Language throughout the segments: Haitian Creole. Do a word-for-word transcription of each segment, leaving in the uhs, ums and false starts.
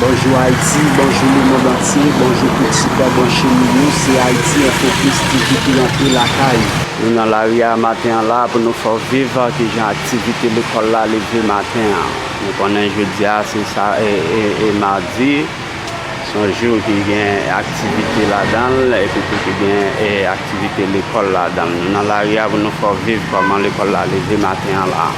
Bonjou Ayiti, bonjou lemonn antye, bonjou tout chita branche nou yo, se Haiti Info Plus T V ki rantre lakay. Nou nan lari a maten an la pou nou fè w viv kijan aktivite lekòl la leve maten an. Nou konnen jodi a se sa, e, e, e madi, se yon jou ki gen aktivite ladan l, epi tou ki gen, e, aktivite lekòl ladan l. Nou nan lari a pou nou fè w viv kòman lekòl la leve maten an la.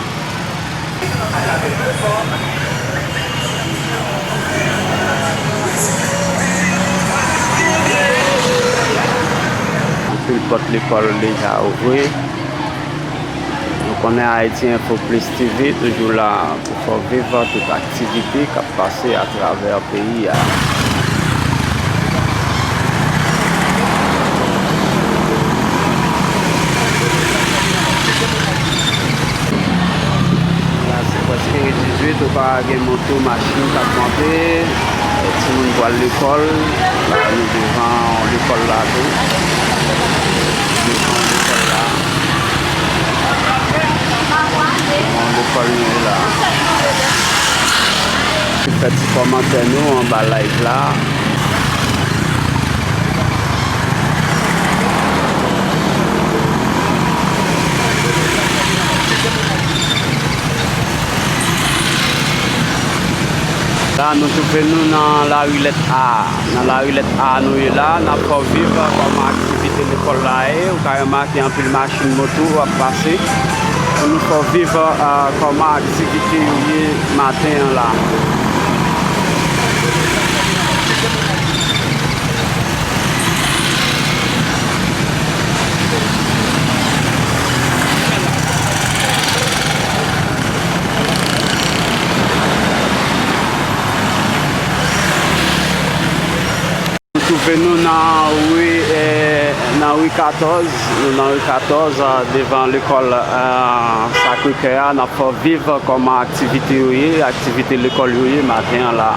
Anpil pòt lekòl deja ouvri. Nou konnen Haiti Info Plus T V toujou la pou fè w viv tout aktivite k ap pase atravè peyi a. La, se prèske dizuit, ou ka gen moto, machin k ap monte, timoun pral lekòl. La, nou devan lekòl la tou. Devan lekòl la. Bon, lekòl nou ye la. Fè ti kòmantè nou anba live la. La, nou twouve nou nan lari lèt A. Nan lari lèt A nou ye la, n ap fè w viv kòman aktivite lekòl la ye. Ou ka remake anpil machin, moto ap pase. Pou nou fè w viv, a, kòman aktivite yo ye maten an la. Nou twouve nou nan ri, eh, nan ri katòz, nou nan ri katòz, ah, devan lekòl, ah, Sacré-Cœur a, n ap fè w viv kòman aktivite yo ye, aktivite lekòl yo ye maten an la.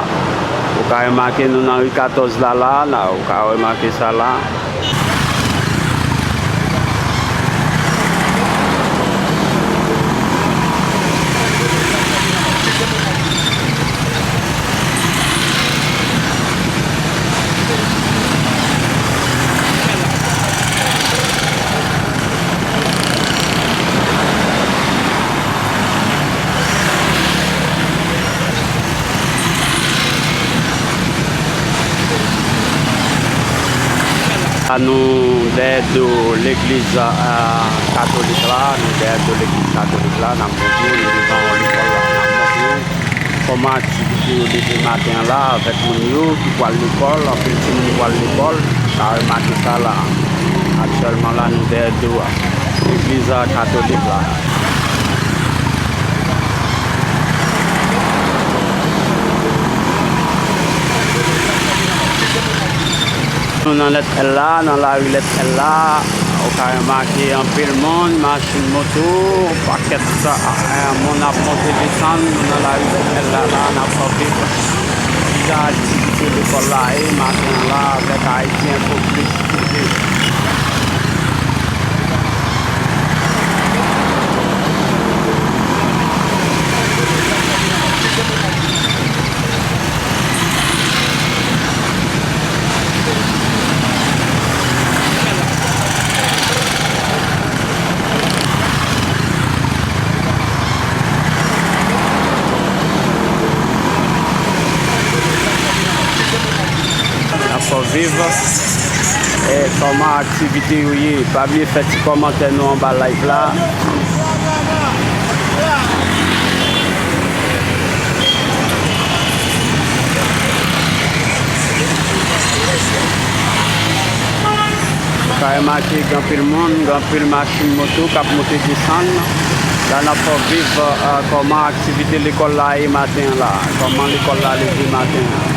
Ou ka remake nou nan ri katòz la, la, la, ou ka remake sa la. Nou dèyè do legliz, ah, katolik la, nou dèyè do legliz katolik la, n ap montre w, nou devan lekòl la, n ap montre w kòman aktivite yo depi maten an la avèk moun yo ki pral lekòl, anpil timoun pral lekòl, n a remake sa la. Aktyèlman la, nou dèyè do legliz katolik la. Nou nan lèt L la, nan lari lèt L la, ou ka remake anpil moun, machin, moto, pakèt, eh, moun ap monte desann, nou nan lari lèt L la, la, n ap kanpe. Deja aktivite lekòl la ye, maten an la, avèk Haiti Info Plus T V. N ap fè w viv, eh, kòman aktivite yo ye. Pa bliye fè ti kòmantè nou anba live la. Ou ka remake gen anpil moun, gen anpil machin, moto k ap monte desann. La n ap fè w viv, eh, kòman aktivite lekòl la ye maten an la, kòman lekòl la leve maten an.